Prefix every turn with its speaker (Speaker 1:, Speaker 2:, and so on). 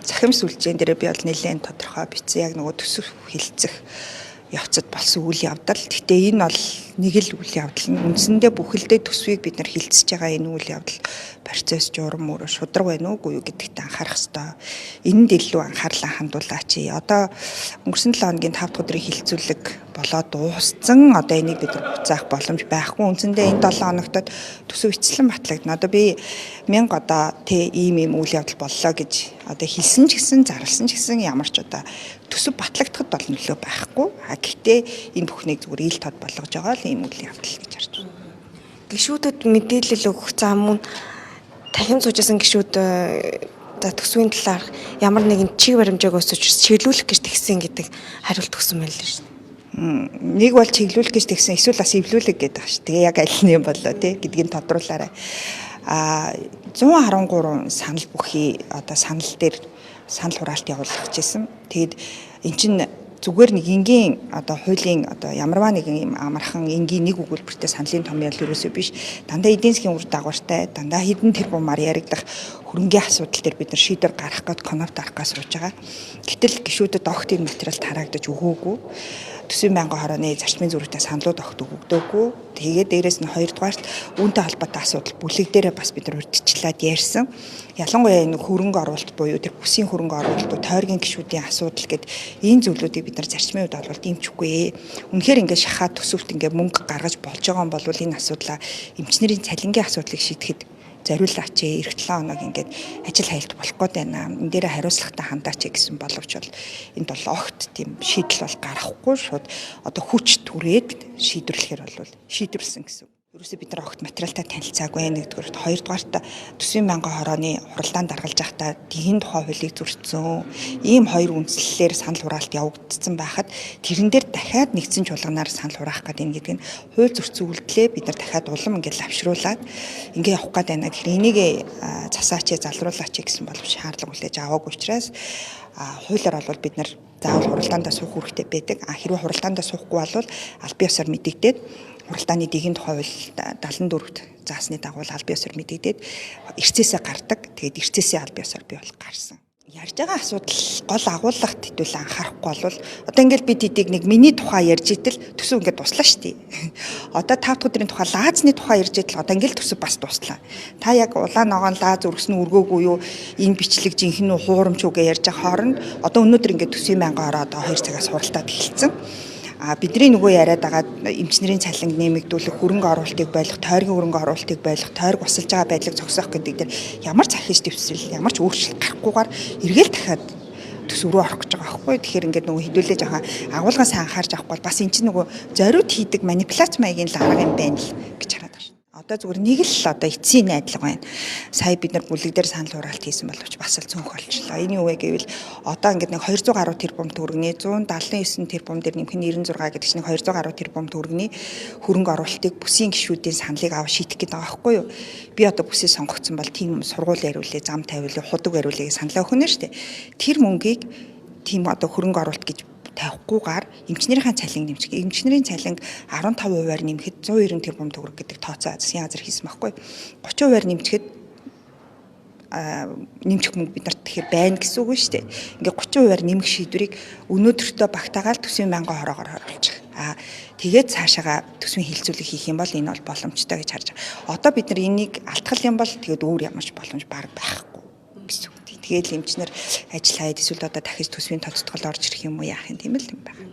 Speaker 1: Цахим сүлжээн дээр би бол нэлээд тодорхой бичсэн. Яг нөгөө төсөв хилцэх явцад болсон үйл явдал. Гэхдээ энэ бол нэг л үйл явдал нь. Үндсэндээ бүхэлдээ төсвийг бид нар хилцэж байгаа энэ үйл явдал процесс журам өөрөө шударга байна уугүй юу гэдэгт анхаарах ёстой. Энэнд илүү анхаарлаа хандуулаач. Одоо өнгөрсөн 7 хоногийн 5 дахь өдрийн хилцүүлэг болоод дууссан. Одоо энийг бид нар буцаах боломж байхгүй. Үндсэндээ энэ 7 хоногт төсөв эцэслэн батлагдана. Одоо би мянга одоо тэ ийм ийм үйл явдал боллоо гэж одоо хэлсэн ч гэсэн, зарласан ч гэсэн ямар ч одоо төсөв батлагдахад бол нөлөө байхгүй. А гэхдээ энэ бүхнийг зүгээр ил тод болгож байгаа л ийм үйл явдал гэж харж байна.
Speaker 2: Гишүүдэд мэдээлэл өгөх зам мөн танхим суужсэн гишүүд за төсвийн талаарх ямар нэгэн чиг баримжааг өсөж чиглүүлэх гэж тэгсэн гэдэг хариулт өгсөн байл л шүү дээ.
Speaker 1: Нэг бол чиглүүлэх гэж тэгсэн, эсвэл бас эвлүүлэг гэдэг ш. Тэгээ яг аль нь юм болоо тий гэдгийг тодруулаарай. А 113 санал бүхий одоо санал дээр санал хураалт явуулах гэжсэн. Тэгэд эн чинь зүгээр нэг энгийн одоо хуулийн одоо ямарваа нэгэн юм амархан энгийн нэг өгүүлбэртэй саналын томьёол ерөөсөө биш. Дандаа эдийн засгийн үр дагавартай, дандаа хэдэн тэрбумаар яригдах хөрөнгийн асуудал дээр бид нар шийдвэр гаргах гээд конопт дарах гэж сууж байгаа. Гэтэл гишүүдэд огт энэ материал тараагдаж өгөөгүй. Төсвийн байнгын хорооны зарчмын зөрүүтэй саналууд огт өгөгдөөгүй. Тэгээд дээрэс нь хоёрдугаарт үүнтэй холбоотой асуудал бүлэг дээрээ бас бид нар урьдчилаад ярьсан. Ялангуяа энэ хөрөнгө оруулалт буюу тэр бүсийн хөрөнгө оруулалт, тойргийн гишүүдийн асуудал гэд энэ зүйлүүдийг бид нар зарчмын үед олвол дэмжихгүй. Үнэхээр ингээд шахаа төсөвт ингээд мөнгө гаргаж болж байгаа юм бол энэ асуудлаа эмчнэрийн цалингийн асуудлыг шийдэхэд зориулаач, эх 7 хоног ингээд ажил хайлт болох гээд байна. Энэ дээрээ хариуцлагатай хандаач гэсэн боловч бол энд бол огт тийм шийдэл бол гарахгүй, шууд одоо хүч түрээд шийдвэрлэхээр бол шийдвэрлсэн гэсэн. Ерөөсөө бид нар огт материалтай танилцаагүй нэгдүгээрт, хоёрдугаарт төсвийн байнгын хорооны хуралдаанд даргалж байхдаа тгийн тухай хуулийг зөрчсөн. Ийм хоёр үндслэлээр санал хураалт явагдсан байхад тэрэн дээр дахиад нэгдсэн чуулганаар санал хураах гэдэг энэ гэдэг нь хууль зөрчсөн үйлдэлээ бид нар дахиад улам ингээд лавшруулад ингээ явах гээд байна. Тэгэхээр энийг засаач, залруулаач гэсэн боловч шаардлага хүлээж аваагүй учраас хуулиар бол бид нар заавал хуралдаандаа суух үүрэгтэй байдаг. А хэрвээ хуралдаандаа суухгүй бол аль бие усаар мэдэгдээд, хуралдааны дэгийн тухай хууль 74-т заасны дагуу аль бие усаар мэдэгдээд эрцээсээ гардаг. Тэгээд эрцээсээ аль бие усаар би бол гарсан. Ярьж байгаа асуудал гол агуулгад хэдүүл анхаарахгүй бол одоо ингээл бид эдийг нэг миний тухай ярьж итэл төсөв ингээд дуслаа шүү дээ. Одоо 5 дахь өдрийн тухай, лаазны тухай ярьж итэл одоо ингээл төсөв бас дуслаа. Та яг улаан ногоон лааз өргөсөн өргөөгүй юу, энэ бичлэг жинхэнэ үү, хуурамч уу гэж ярьж байгаа хооронд одоо өнөөдөр ингээд төсвийн байнгын ороо одоо 2 цагаас хуралдаад эхэлсэн. А бидний нөгөө яриад байгаа эмчнэрийн цалинг нэмэгдүүлэх, хөрөнгө оруулалтыг болох, тойргийн хөрөнгө оруулалтыг болох, тойрог усалж байгаа байдлыг зогсоох гэдэг дээр ямар захиж дэвсэл, ямар ч өөрчлөлт гарахгүйгээр эргээл дахиад төсөв рүү орох гэж байгаа байхгүй. Тэгэхээр ингээд нөгөө хідүүлээ жоохон агуулгаас анхаарч авахгүй бас эн чинь нөгөө зориуд хийдэг манипуляц маягийн л арга юм байна л гэж хараад байгаа шин. Одоо зүгээр нэг л одоо эцсийн найдлага байна. Сая бид нар бүлэг дээр санал хураалт хийсэн боловч бас л цөөнх болчлоо. Энэ юу вэ гэвэл одоо ингээд нэг 200 гаруй тэрбум төгрөгийн, 179 тэрбум дээр нэмэх нь 96 гэдэг чинь 200 гаруй тэрбум төгрөгийн хөрөнгө оруулалтыг бүсийн гишүүдийн саналыг авах шийдэх гэдэг байгаа байхгүй юу? Би одоо бүсээ сонгогдсон бол тийм сургууль яриулээ, зам тавиулээ, худаг яриулээ гэж саналаа өгнө шүү дээ. Тэр мөнгийг тийм одоо хөрөнгө оруулалт гэж тавихгүйгээр эмчнэрийнхээ цалинг нэмчих. Эмчнэрийн цалинг 15%-аар нэмэхэд 190 тэрбум төгрөг гэдэг тооцоо засгийн газар хийсэн байхгүй. 30%-аар нэмчихэд нэмчих мөнгө бид нарт тэгэхээр байна гэсэн үг шүү дээ. Ингээ 30%-аар нэмэх шийдвэрийг өнөөдөртөө багтаагаал төсвийн байнгын хороогоор оруулчих. А тэгээд цаашаага төсвийн хилцүүлэг хийх юм бол энэ бол боломжтой гэж харж байгаа. Одоо бид нар энийг алтгал юм бол тэгээд өөр ямар ч боломж баг байхгүй гэсэн үг. Тэгэл эмчнэр ажил хайд эсвэл одоо дахиж төсвийн тодтгол орж ирэх юм уу, яах юм, тийм л юм байна.